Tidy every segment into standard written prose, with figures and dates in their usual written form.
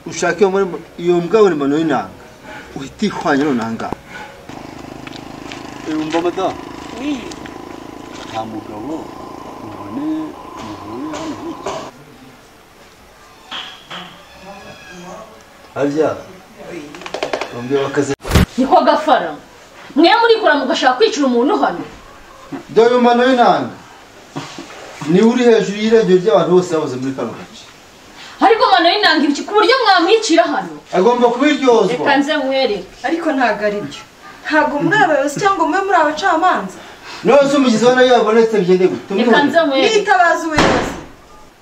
Ushake iyo mbwa uri mano y'inanga uhita ihwanye nonanga. Umva mada. Oui. Nta mugabo ubone muhuye hano hirya. Harya. Umbye wakaze. Niko gafara. Mwe muri kura mugashaka kwicira umuntu hano. Dore mano y'inanga. Ni uri hejuru y'irengero ry'abantu bose babuze muri kano gace. Ariko mano y'inanga ibiki ku buryo mwamwicira hano? Agomba kubiryozwa. Reka nze mwereke. Ariko ntago ari byo. Ntago muri abayobozi cyangwa mwe muri abacamanza. None se umugizi wa nabi yabonetse bigende gute? Reka nze mwereke. Nitabaza ubuyobozi.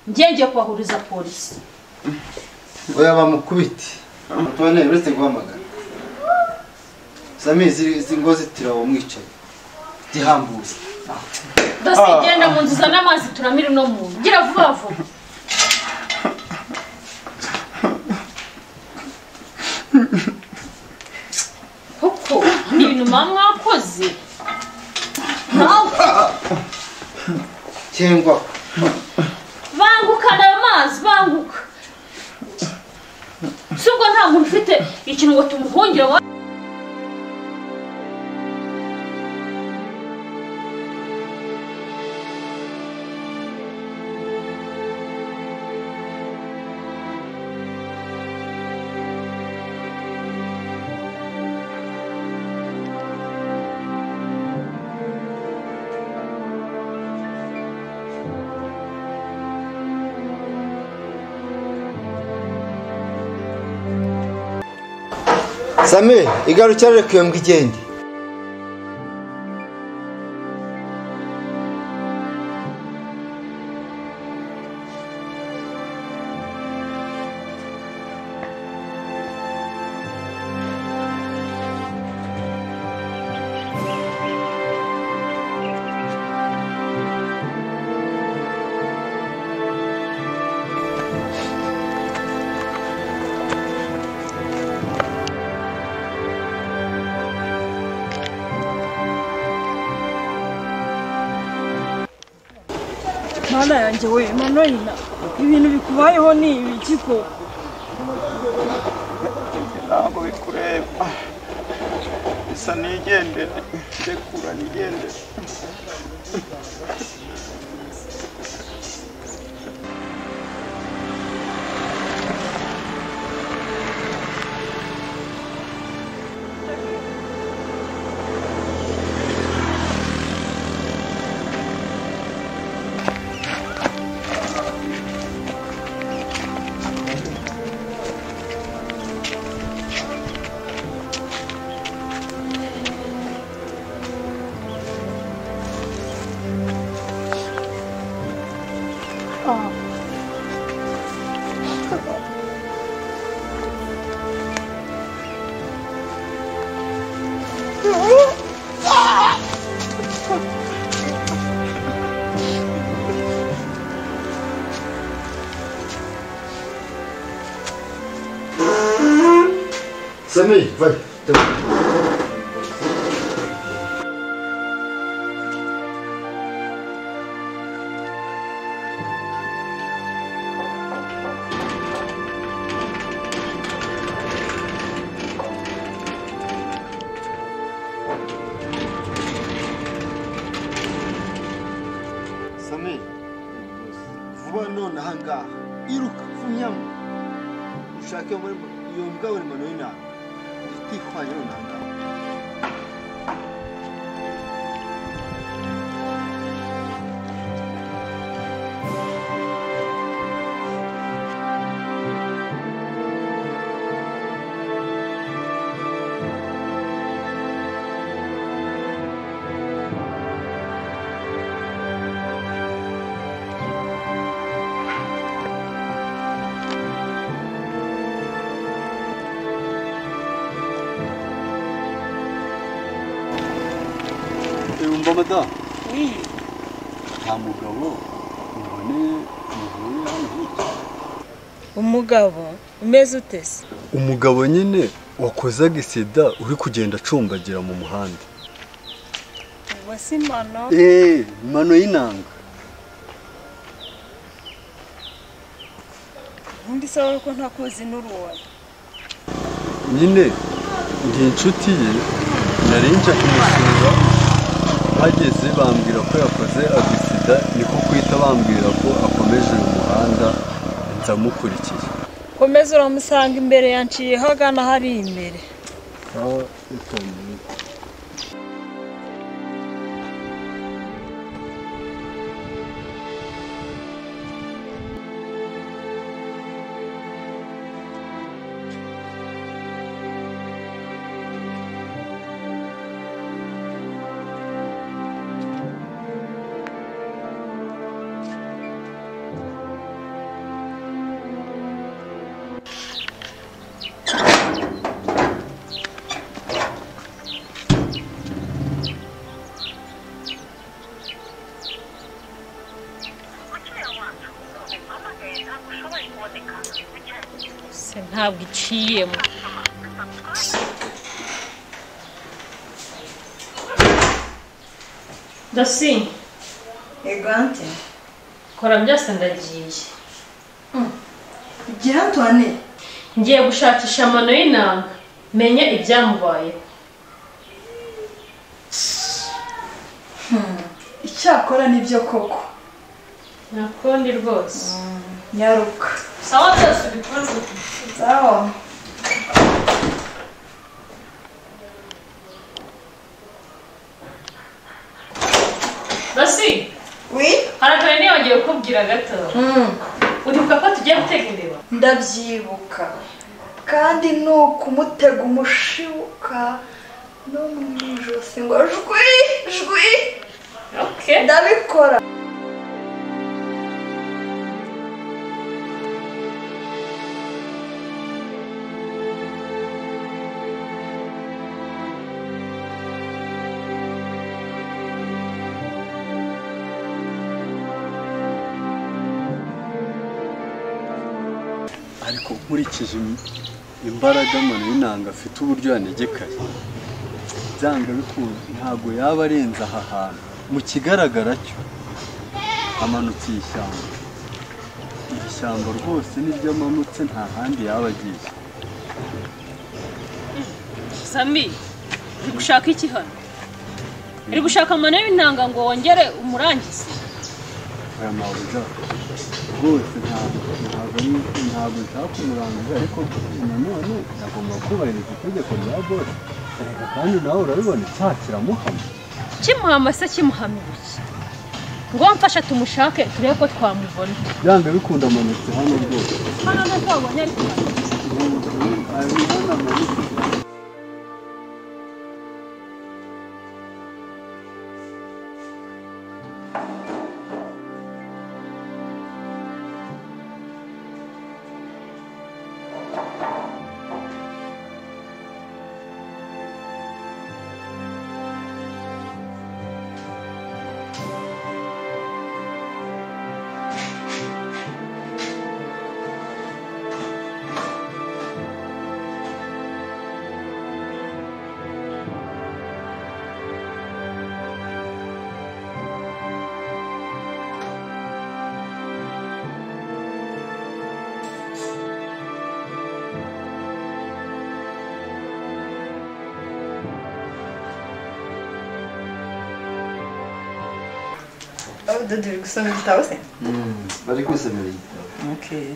Ngiye kubahuriza polisi. Oya bamukubite. Tubone uretse guhamagara. Sami izi ngo zitira uwo mwicaye. Gihambuza. Dasigenda mu nzu zana amazi turamira no muntu. Gira vuba vuba. Koko ni ibintu mwakoze. Nawe cyengwa. Banguka amazi banguka. Subwo nta muntu ufite ikintu ngo tumuhungire. Sami, igarukira reka iyo mbwa igende. Mana yanjye we Manoyina, ibintu bikubayeho ni ibiki ko? Ntabwo bikureba. Bisa nigendere, ndekura nigendere. Sami, vai. Sami, vuba none ahangaha iruka funyamo ushake iyo mbwa uri mano y'inanga uhita ihwanye nonanga. Umva mada. Oui. Nta mugabo ubone muhuye hano hirya. Umugabo umeze ute se? Umugabo nyine Wakozaga isida uri kugenda acumbagira mu muhanda. Ubwo si Mano? Mano y'inanga. Ubundi se wowe ko ntakuzi n'uruwara? Nyine ndi inshuti ye, nari nje kumusura, hageze bambwira ko yakoze agisida, niko kuhita bambwira ko akomeje uyu muhanda, nzamukurikiye. Komeza uramusanga imbere yanciyeho agana hari imbere. Ntabwo iciyemo. Dasi. Yego ante. Kora byose ndagiye. Gira Antoine. Ngiye gushakisha amano y'inanga menye ibyamubayeho. Icyakora nibyo koko. Nakundi rwose. Nyaruka. Sawa byose ubikora. Sawa. Basi. Oui? Harakare nibagiwe kukubwira gato. Uribuka ko tugiye gutega imbeba? Ndabyibuka. Kandi ni ukumutega umushibuka no mu ijosi ngo jwi jwi. Okay. Ndabikora. Ariko nkurikije imbaraga Mano y'inanga afite uburyo yanegekaye, byanga bikunze ntabwo yaba arenze aha hantu. Mu kigaragara cyo amanutse iyi shyamba, iri shyamba rwose niryo amanutse, nta handi yaba agiye. Sami, uri gushaka iki hano? Uri gushaka Mano y'inanga ngo wongere umurangize? Aya mabuja rwose ntabwo nshaka kumurangiza, ariko nanone agomba kubahiriza itegeko rya bose. Reka kandi nawe urabibona icyaha kiramuhama. Kimuhama se kimuhama ibiki? Ngo mfasha tumushake turebe ko twamubona. Byanga bikunda amanutse hano rwose. Hano ntabwo ari kumanutse. Dudu uri gusoma igitabo se? Bari kwisomera igitabo. Okay.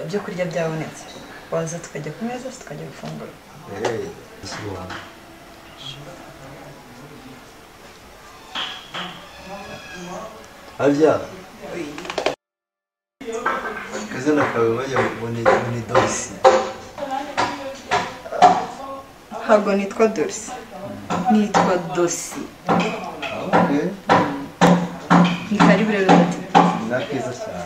Ibyo kurya byabonetse. Waza tukajya ku meza tukajya gufungura. Harya akazina kawe bajya ngo ni Dorisi. Ntabwo nitwa Dorisi. Nitwa Dosi. Okay. Ni karibu rero dati. Ni keza cyane.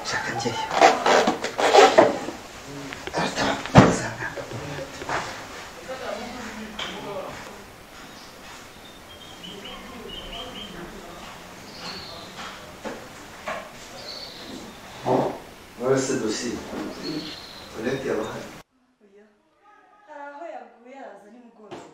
Shaka njyeyo. None se dosiye Odette yabahari? Oya, hari aho yaguye araza nimugoroba.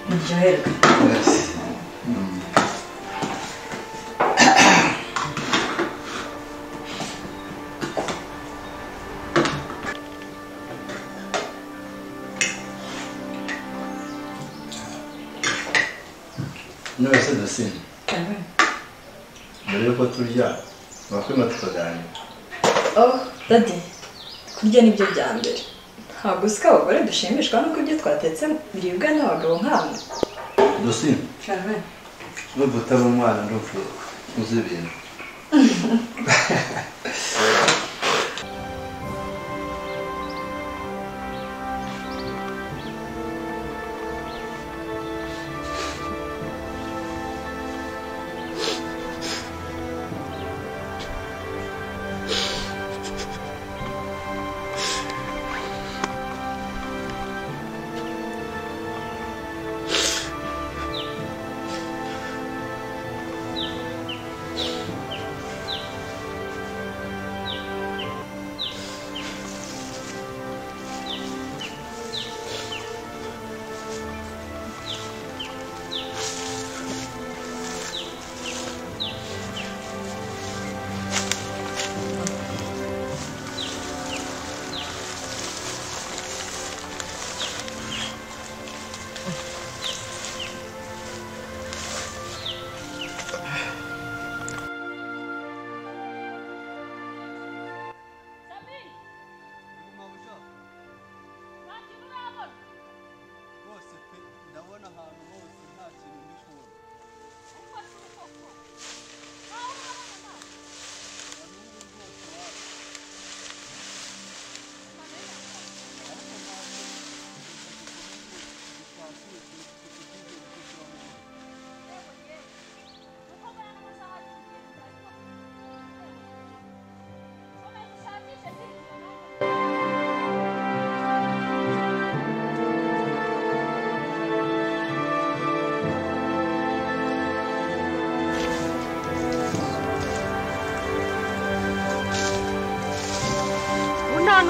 Muryoherwe. None se dosiye, mbere yuko turya wakwima tukaganira. Oh, daddy, kurya nibyo bya mbere. Ntabwo usika abagore dushimishwa nuko ibyo twatetse biribwa n'abagabo nkamwe. Dosiye, nubwo utari umwana ndumva uzi ibintu.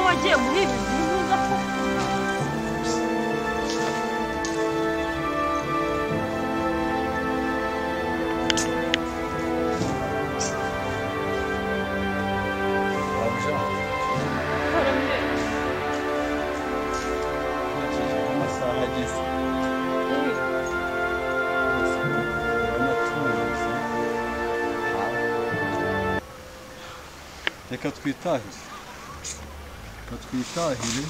Wagiye muri ibi bintu ko amasaha ageze reka twitahire. Twitahire.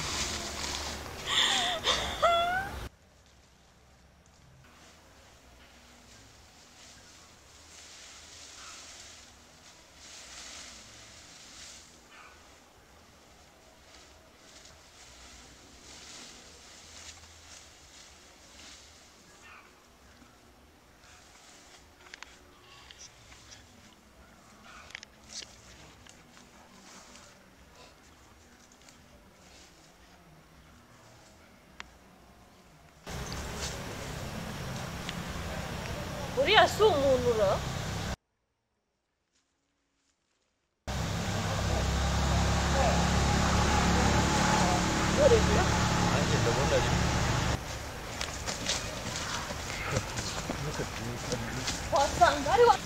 Uriya si umuntu ura? Nanjye ndabona ari inanga, ari wa